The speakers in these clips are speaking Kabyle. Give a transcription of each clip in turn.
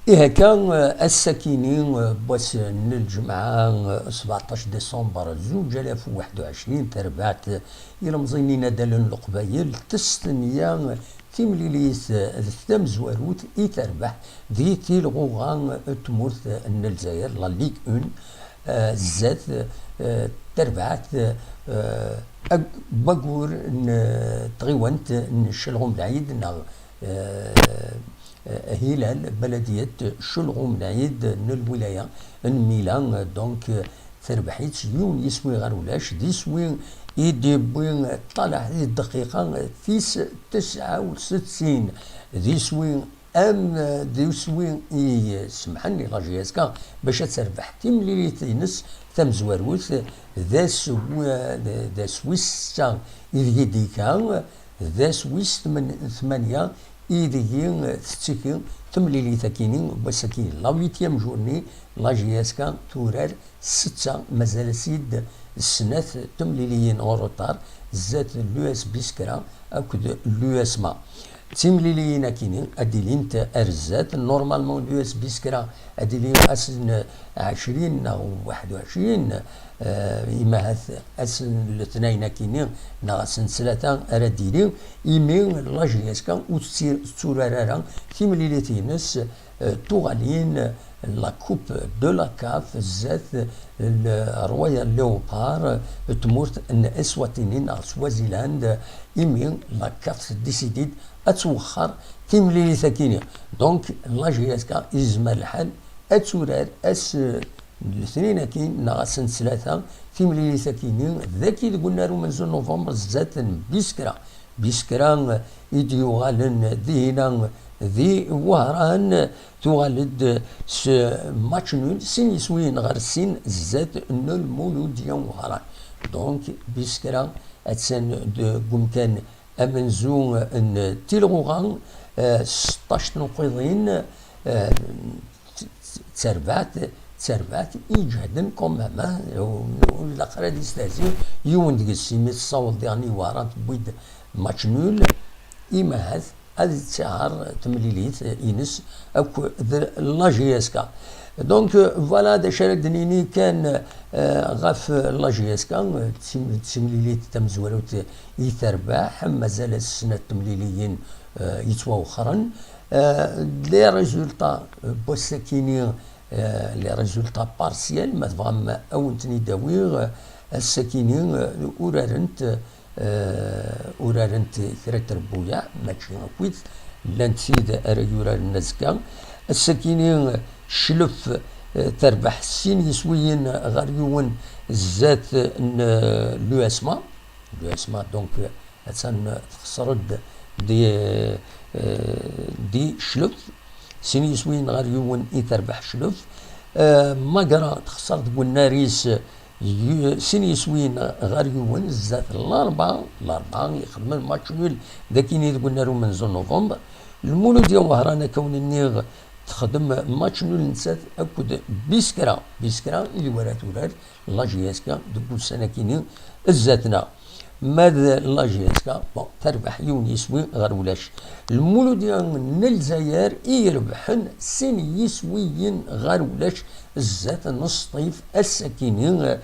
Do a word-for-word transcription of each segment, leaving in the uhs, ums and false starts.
Ihi akka, ass-akini, wass n lǧemɛa, sebɛeṭṭac décembre zuǧ alaf u waḥed u ɛecrin, tarbaɛt ilemẓi n inadalen n Leqbayel testenya timlilit d tamezwarut i terbeḥ di tilɣuɣa n tmurt n Lezzayer, la Ligue un, eh, zdat, eh, terbaɛt, eh, ag-, wagur n, eh, tɣiwant n Celɣum Lɛid neɣ, eh, eh, Hilal Baladiyat Celɣum Lɛid n lwilaya n Mila, donc, eh, terbeḥ-itt yiwen yiswi ɣer ulac, d iswi i d-yewwi Ṭalaḥ di ddeqiqa tis tesɛa u settin, d iswi am, d iswi i semḥen i la J S K bac ad terbeḥ timlilit-ines tamezwarut, d ass, d ass wis setta ideg i d-yekka, d ass wis tmen-, tmanya ideg tettiki temlilit-akini n wass-akini, la huitième journée, la J S K turar setta, mazal-as-id snat temliliyin en retard zdat l'U S Biskra akked l'U S Ma. D timliliyin-akini ad d-ilint ar zdat. Normalement, l'U S Biskra ad d-ili ass n ɛecrin neɣ waḥed u ɛecrin, eh, imahat ass n letnayen-akini neɣ ass n ttlata ara d-ili, imi la J S K ur tettir-, tetturar ara timlilit-ines, eh, tuɣalin la Coupe de la CAF zdat le Royal Leopard, tmurt n Eswatini neɣ Swaziland, imi la CAF tdisidi-d ad twexxer timlilit-akini. Donc, la J S K yezmer lḥal ad turar ass n letnayen-aki neɣ ass n ttlata timlilit-akini, dagi deg unnar umenzu n novembre zdat n Biskra. Biskra i d-yuɣalen dihina di Wehran, tuɣal-d s match nul, sin yiswiyen ɣer sin zdat n Lmuludya n Wehran. Donc, Biskra attan deg umkan amenzu n tilɣuɣa, eh, seṭṭac tnuqiḍin, eh, d tarbaɛt, d tarbaɛt iǧehden quand même, hein. Ur, ur ilaq ara ad yestehzi yiwen deg-s, imi tessaweḍ diɣen i Wehran, tewwi-d match nul, imahat ad ttiɛer temlilit-ines akked la J S K. Donc, voilà d acu ara d-nini kan, eh, ɣef la J S K, d tim-, d timlilit tamezwarut i terbeḥ, mazal-as snat temliliyin, eh, yettwawexxren. Eh, les résultats, eh, n wass-akini, eh, les résultats partiels, ma tebɣam ad wen-ten-id-awiɣ, eh, ass-akini, eh, urarent, eh, urarent kra n trebbuyaɛ, mačči akkit, llant tid ara yuraren azekka. Ass-akini, Cclef, eh, terbeḥ sin yiswiyen ɣer yiwen zdat n, eh, l'U S M A. L'U S M A, donc, attan texṣer-d di, eh, di Cclef, sin yiswiyen ɣer yiwen i terbeḥ Cclef. Eh, Magra texṣer deg unnar-is, yu-, sin yiswiyen ɣer yiwen zdat Larebɛa. Larebɛa ixedmen match nul d akini deg unnar umenzu n novembre. Lmuludya n Wehran, akka wen-nniɣ, texdem match nul nettat akked Biskra. Biskra i d wara turar la J S K deg ussan-akini zdat-neɣ. Ma d la J S K, bon, terbeḥ yiwen yiswi ɣer ulac. Lmuludya n Lezzayer i irebḥen sin yiswiyen ɣer ulac zdat n Sṭif ass-akini.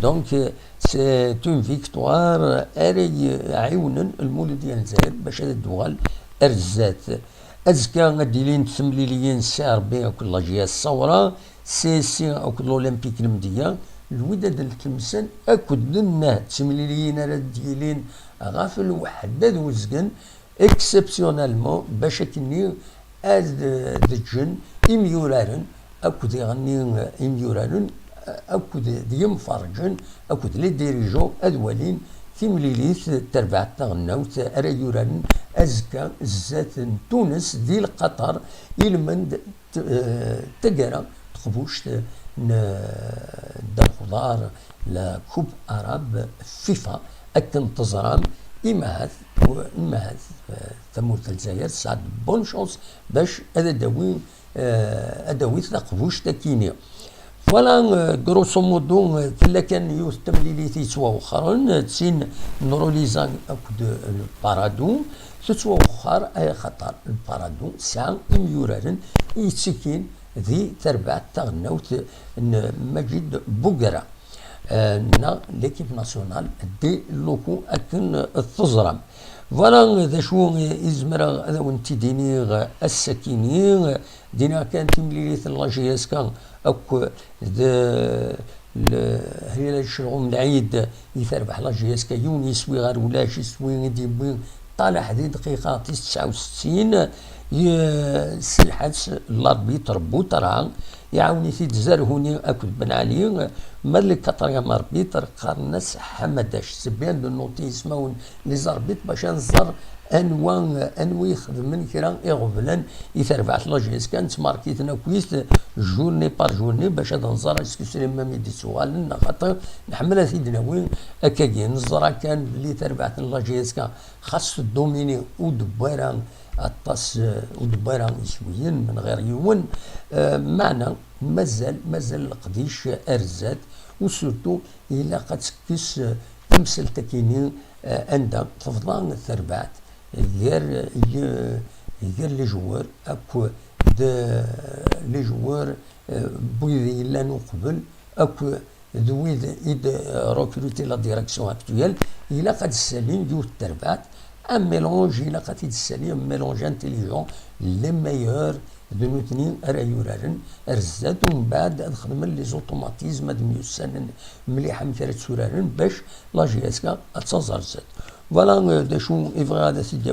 Donc, c'est une victoire ara iɛiwnen Lmuludya n Lezzayer bac ad d-tuɣal ar zdat. Azekka ad d-ilint temliliyin C R B akked la J S Sawra, C S C akked l'Olympique Lemdeyya, Lwidad n Tlemsan akked Nnehd, d timliliyin ara d-yilin ɣef lweḥda d uzgen, exceptionnellement, bac akkenni ad d-ǧǧen imyuraren akked iɣenni imyuraren akked d yimferǧen akked les dirigeants ad walin timlilit n terbaɛt taɣelnawt ara yuraren azekka zdat n Tunes di Lqaṭer, ilmend t-, eh, taggara teqbuct n, eh, dda lexḍar, la Coupe Arabe FIFA, akken teẓram, imahat, imahat, eh, tamurt n Lezzayer tesɛa-d bonne chance bac ad d-tawi, eh, ad d-tawi taqbuct akini. Voilà, euh, grosso modo, euh, tella kan yiwet n temlilit yettwawexxren, euh, d tin n Rolizan akked, euh, Parado. Tettwawexxer, ay axaṭer Parado tesɛa imyuraren i yettikin di terbaɛt taɣelnawt n Majid Bouguerra, euh, neɣ l'équipe nationale des locaux akken, euh, teẓram. Voilà, euh, d acu i zemreɣ ad awen-t-id-iniɣ, euh, ass-akini, euh, d-iniɣ kan timlilit n la J S K akk d Lhilal Celɣum Lɛid i terbeḥ la J S K yiwen yiswi ɣer ulac, iswi i d-yewwi Ṭalaḥ di dqiqa tis tesɛa u settin, s lḥebs n l'arbitre Boutra, iɛawen-it-id Zerhuni akked Ben Ali, ma d le quatrième arbitre qqaren-as Ḥamadac, c'est bien de noter ismawen les arbitres bac ad nẓer anwa, anwa ixedmen kra iɣeblan i terbaɛt la J S K, nettmark-iten akkit journée par journée bac ad nẓer est-ce que s les mêmes i d-ittuɣalen neɣ xaṭi, nḥemmel ad t-id-nawi akkagi. Neẓra kan belli tarbaɛt n la J S K xas teddomini ur d-wwi ara aṭas, ur d-wwi ara iswiyen min ɣir yiwen, eh, meɛna mazal, mazal leqdic ar zdat, u surtout ilaq ad tekkes, eh, tamsalt-akini, eh, anda tebḍa terbaɛt gar, gar les joueurs akked les joueurs, eh, n wid yellan uqbel akked d wid i d, eh, recruter la direction actuelle. Ilaq ad ssalin yiwet n terbaɛt, un mélange, ilaq ad t-id-ssali, un mélange intelligent, les meilleurs d nutni ara yuraren ar zdat, umbeɛd ad xedmen les automatismes, ad myussanen mliḥ amek ara tturaren bac la J S K ad taẓ ar zdat. Voilà, eh, d acu i bɣiɣ ad t-id-yawi.